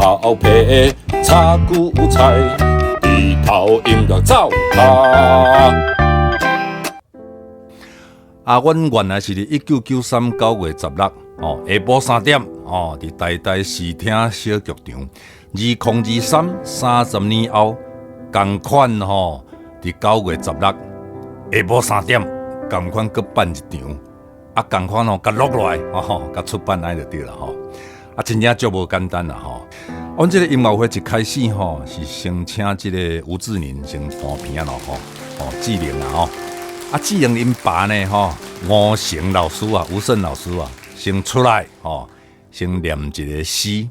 頭皮炒韭菜，低頭音樂走啦。啊，阮原來是佇1993 9月16，哦，下晡3點，哦，佇台大視聽小劇場，202330年後，仝款吼，佇9月16下晡三點，仝款閣辦一場，啊，仝款吼，共錄落來，吼，共出版按呢就對啦吼。啊，真正足無簡單啦吼。阮這個音樂會一開始吼，是先請這個吳志寧先彈琵琶咯吼，哦，志寧啦吼。啊，志寧𪜶爸呢吼，吳成老師啊，吳勝老師啊，先出來吼，先念一個詩。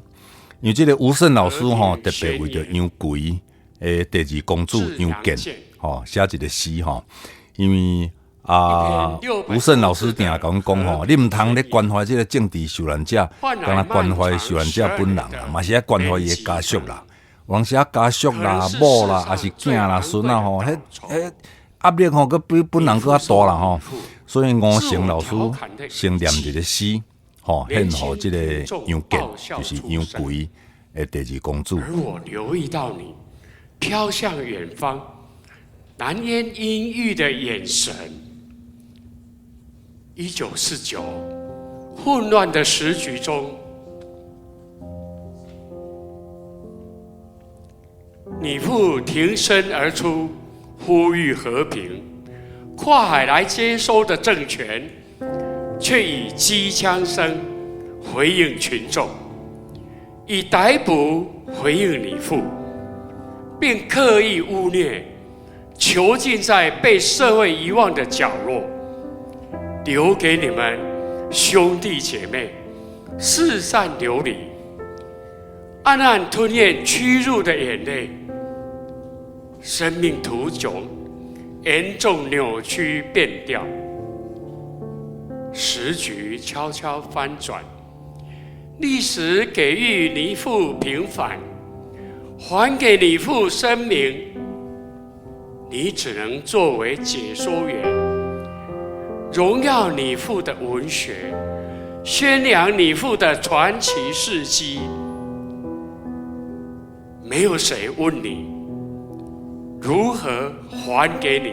因為這個吳勝老師吼，特別為著楊貴的第二公主楊建吼，寫一個詩吼。因為啊，吳勝老師定共阮講吼，你毋通咧關懷這個政治受難者，干焦關懷受難者本人啦，嘛是愛關懷伊的家屬啦。有當時啊，家屬啦、某啦，抑是囝啦、孫仔吼，彼彼壓力吼，閣比本人閣較大啦吼。所以吳成老師先念一個詩，吼，獻予這個楊建，就是楊貴的第二公主。而我留意到你飄向遠方，難掩陰鬱的眼神。1949，混亂的時局中，你父挺身而出，呼籲和平。跨海來接收的政權，卻以機槍聲回應群眾，以逮捕回應你父，並刻意汙衊，囚禁在被社會遺忘的角落，留給你們兄弟姐妹四散流離，暗暗吞嚥屈辱的眼淚，生命途中嚴重扭曲變調，時局悄悄翻轉，歷史給予你父平反，還給你父聲名，你只能作為解說員，榮耀你父的文學，宣揚你父的傳奇事蹟。沒有誰問你如何還給你，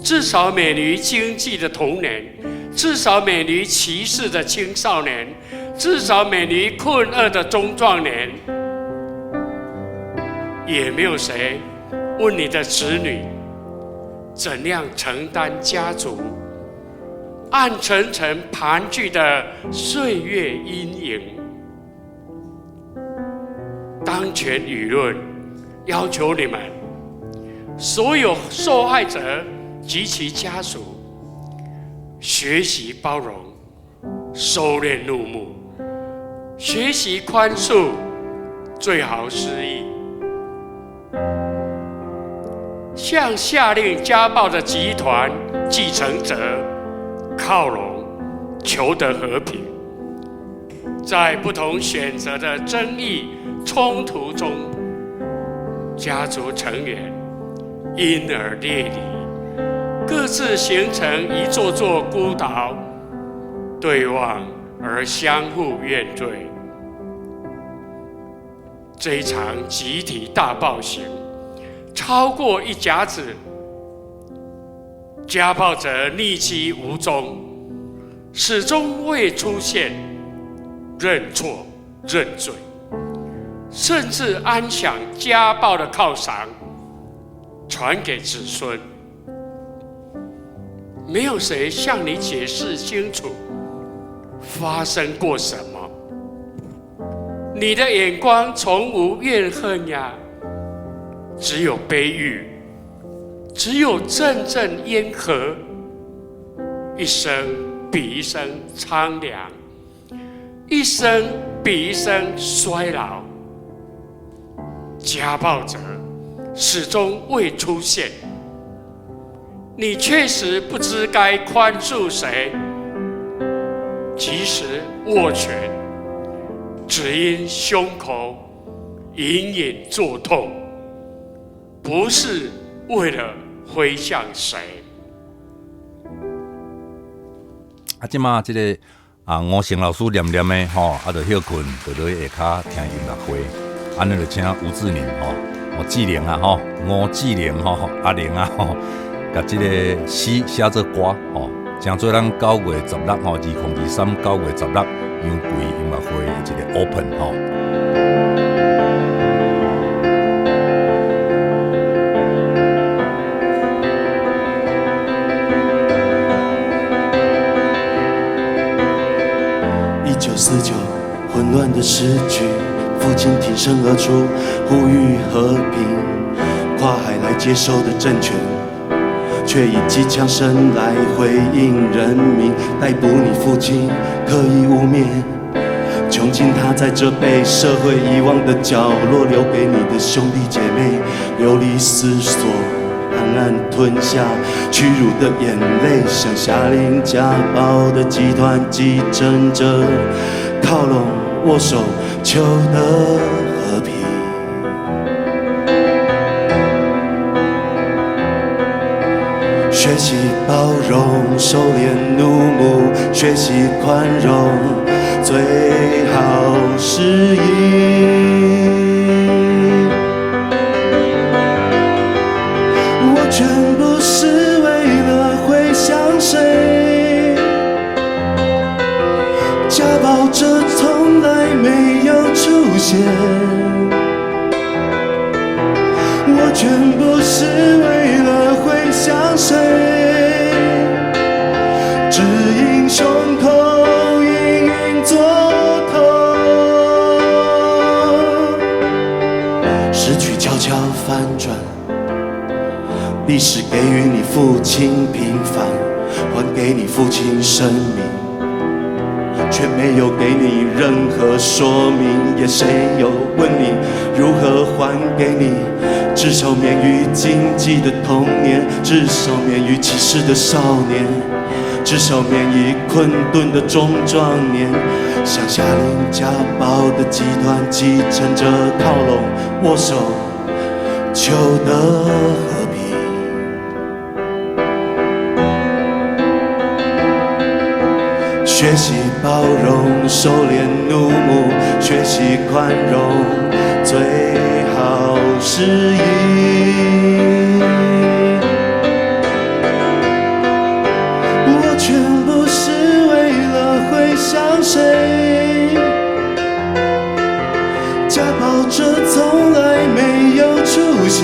至少免於經濟的童年，至少免於歧視的青少年，至少免於困厄的中壯年。也沒有誰問你的子女怎樣承擔家族暗沉沉盤踞的歲月陰影。當權輿論要求你們所有受害者及其家屬學習包容、收斂怒目，學習寬恕，最好失憶。向下令家暴的集團繼承者靠攏，求得和平。在不同選擇的爭議衝突中，家族成員因而裂離，各自形成一座座孤島，對望而相互怨懟。這一場集體大暴行，超過一甲子，家暴者匿跡無蹤，始終未出現認錯認罪，甚至安享家暴的犒賞，傳給子孫。沒有誰向你解釋清楚發生過什麼，你的眼光從無怨恨呀，只有悲鬱，只有陣陣煙河，一生比一生蒼涼，一生比一生衰老。家暴者始終未出現，你確實不知該寬恕誰，即使握拳，只因胸口隱隱作痛，不是為了揮向誰。啊，這馬這個啊，吳成老師念念的吼，啊，就歇睏，就落去下跤聽音樂會。按呢就請吳志寧吼，吳志寧啊吼，吳志寧吼，阿玲啊吼，共這個詩寫做歌吼，成做咱9月16吼，2023 9月16楊貴音樂會的一個 open 吼。 1949，混亂的時局，父親挺身而出，呼籲和平。跨海來接收的政權，卻以機槍聲來回應人民。逮捕你父親，刻意汙衊，囚禁他在這被社會遺忘的角落，留給你的兄弟姐妹流離失所。暗暗吞下屈辱的眼淚，向下令家暴的集團繼承者靠攏握手，求得和平。學習包容，收斂怒目，學習寬容，最好是贏。我全不是為了回想誰，家暴者從來沒有出現。我全不是為了回想誰，只因胸口隱隱作痛。時局悄悄翻轉。歷史給予你父親平凡，還給你父親生命，卻沒有給你任何說明。也誰有問你如何還給你？至少免於禁忌的童年，至少免於歧視的少年，至少免於困頓的中壯年。向下令家暴的集團繼承者靠攏握手，求得和平。學習包容，收斂怒目，學習寬容，最好是贏。我全不是為了回想誰，家暴者從來沒有出現。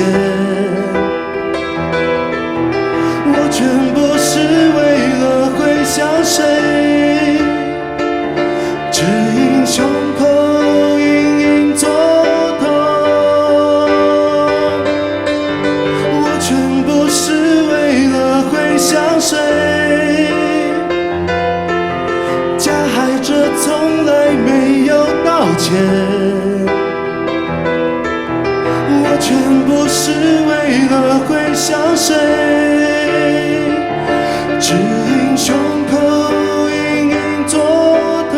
我全不是為了回想誰。只因胸口隱隱作痛，我全不是為了回想誰，加害者從來沒有道歉。我全不是為了回想誰，只因胸口隱隱作痛。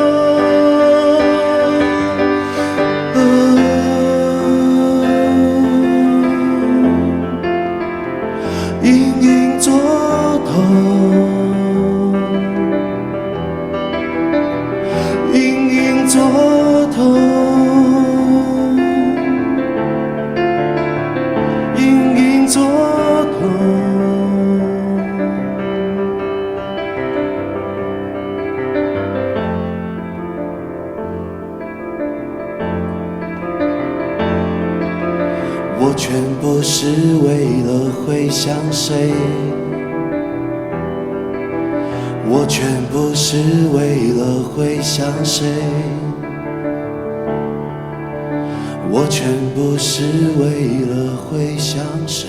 隱隱作痛，隱隱作痛，隱隱作痛。我全不是為了回想誰，我全不是為了回想誰，我全不是為了回想誰。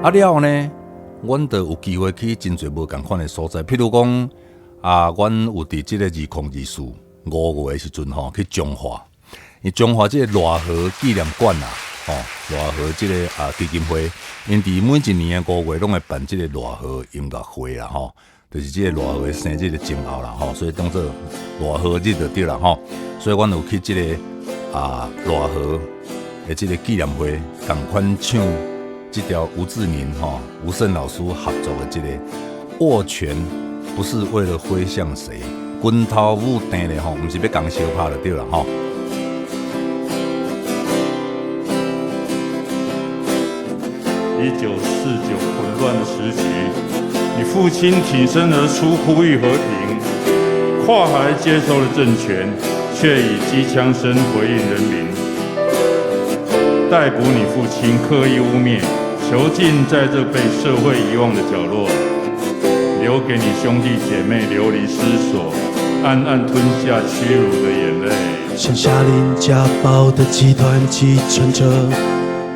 啊了呢，阮就有機會去真濟無仝款的所在，譬如講啊，阮有佇這個2024 5月的時陣吼，去彰化，因彰化這個賴和紀念館啊，吼，賴和這個啊基金會，𪜶佇每一年的5月攏會辦這個賴和音樂會啦，吼，就是這個賴和生日的前後啦，吼，所以當做賴和日就對啦，吼，所以阮有去這個啊賴和的這個紀念會，仝款唱這條吳志寧吼吳勝老師合作的這個握拳不是為了揮向誰，拳頭舞定咧吼，毋是欲共相拍就對啦吼。1949混亂的時局，你父親挺身而出，呼籲和平，跨海接收了政權，卻以機槍聲回應人民。逮捕你父親，刻意污衊，囚禁在這被社會遺忘的角落，留給你兄弟姐妹流離失所，暗暗吞下屈辱的眼淚。向下令家暴的集團繼承者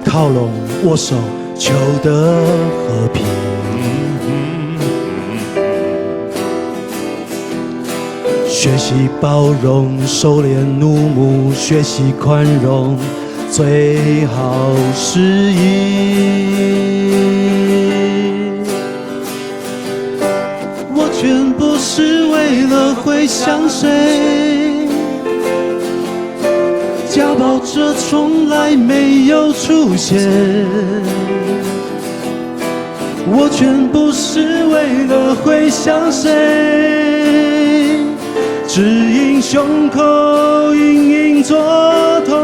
靠攏握手，求得和平。學習包容，收斂怒目，學習寬容，最好是贏。我全不是為了回想誰，家暴者從來沒有出現。我全不是為了回想誰，只因胸口隱隱作痛。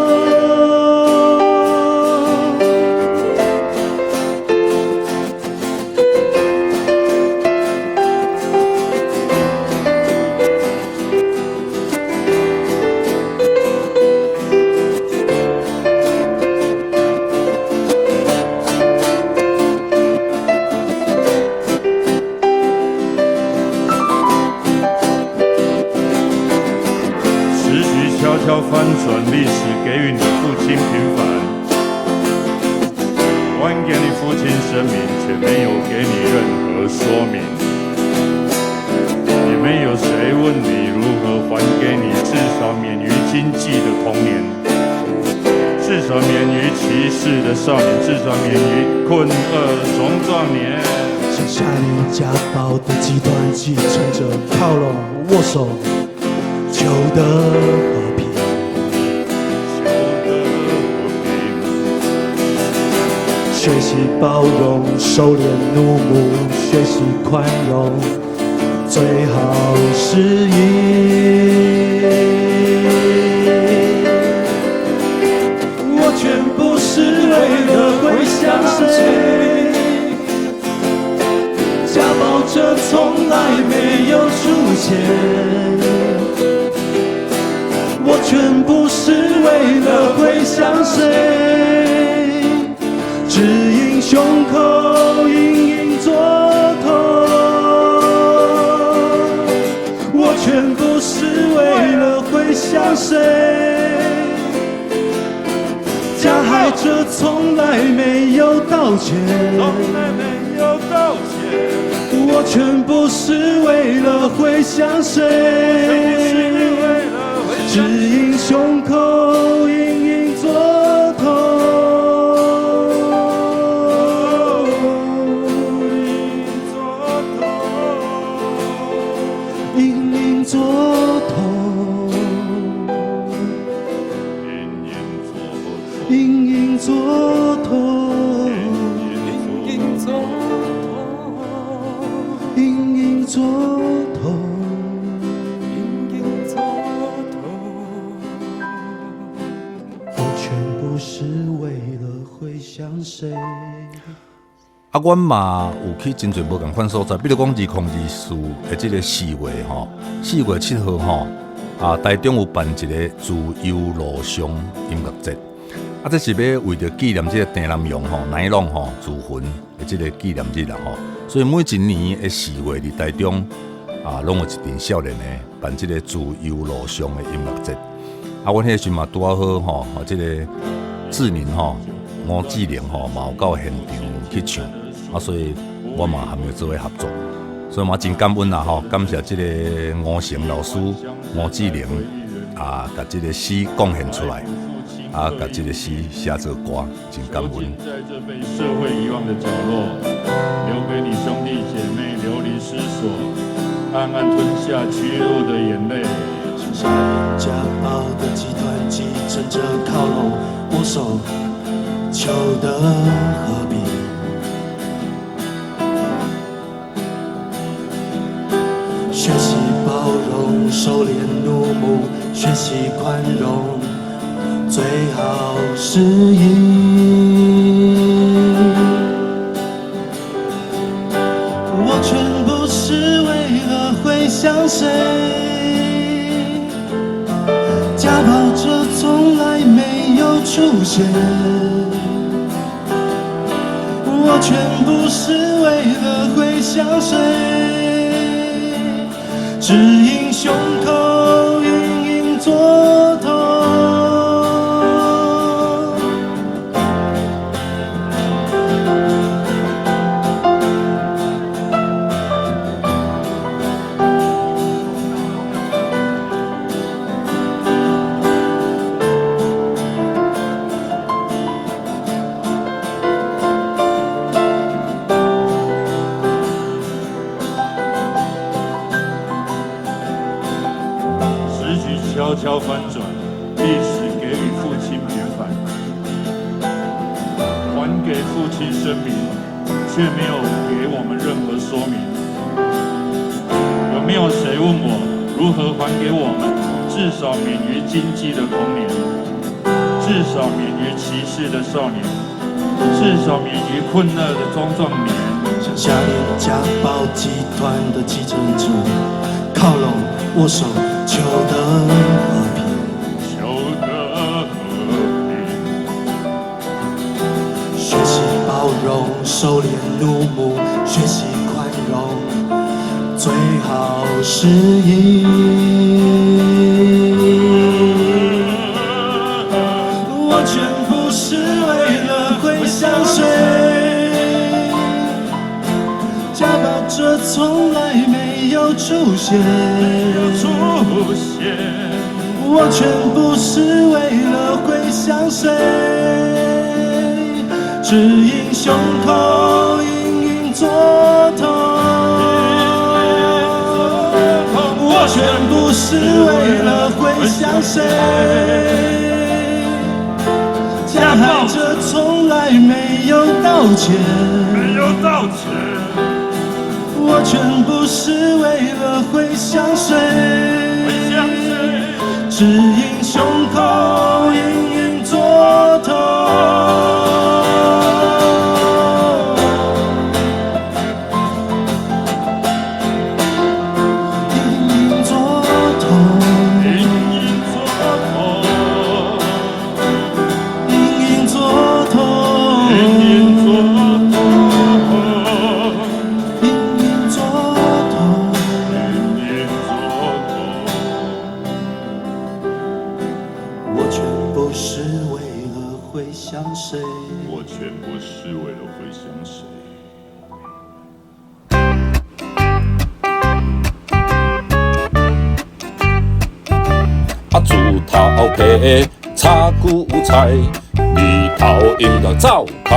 時局悄悄翻轉，歷史給予你父親平反，還給你父親生命，卻沒有給你任何說明。也沒有誰問你如何還給你至少免於經濟的童年，至少免於歧視的少年，至少免於困厄的中壯年。向下令家暴的集團繼承者靠攏握手，求得和平。求得和平。學習包容，收斂怒目，學習寬容，最好是贏。我全不是為了回想誰，家暴者從來沒有出現。我全不是為了回想誰，只因胸口隱隱作痛。我全不是為了回想誰，加害者從來沒有道歉。從來沒有道歉。我全不是為了回想誰，只因胸口隱隱作痛。隱隱作痛，隱隱作痛，隱隱作痛。我全不是為了回想誰。啊，阮嘛有去真濟無仝款所在，比如講2024的這個4月吼，4月7號吼，啊，台中有辦一個自由路上音樂節，啊，這是欲為著紀念這個鄭南榕吼、乃朗吼自焚的這個紀念日啦吼，所以每一年的4月佇台中啊，攏有一陣少年的辦這個自由路上的音樂節。啊，阮彼個時嘛拄仔好吼，這個志寧吼、吳志玲吼嘛有到現場去唱。啊，所以我嘛含伊做伙合作，所以嘛真感恩啦吼，感謝這個吳成老師、吳志玲啊，共這個詩貢獻出來，啊，共這個詩寫做歌，真感恩。在這被社會遺忘的角落，留給你兄弟姐妹流離失所，暗暗吞下屈辱的眼淚。向家暴的集團繼承者靠攏，握手求得和平。收斂怒目，學習寬容，最好是贏。我全不是為了回想誰，家暴者從來沒有出現。我全不是為了回想誰，只因胸口隱隱作痛。時局悄悄翻轉，歷史給予父親平反，還給父親生命，卻沒有給我們任何說明。有沒有誰問我如何還給我們至少免於經濟的童年，至少免於歧視的少年，至少免於困厄的中壯年？向下列家暴集團的繼承者靠攏，握手，求得和平。求得和平。學習包容，收斂怒目，學習寬容，最好是贏。我全不是為了回想誰，家暴者從來沒有出現。出現。我全不是為了回想誰，只因胸口隱隱作痛。我全不是為了回想誰，加害者從來沒有道歉。沒有道歉。我全不是為了回想誰，回想誰，只因胸口隱隱作痛。隱隱作痛，隱隱作痛，隱隱作痛，隱隱作痛，隱隱作痛。隱隱作痛。我全不是為了回想誰。我全不是為了回想誰。啊，鋤頭皮炒韭菜，日頭陰就走跤。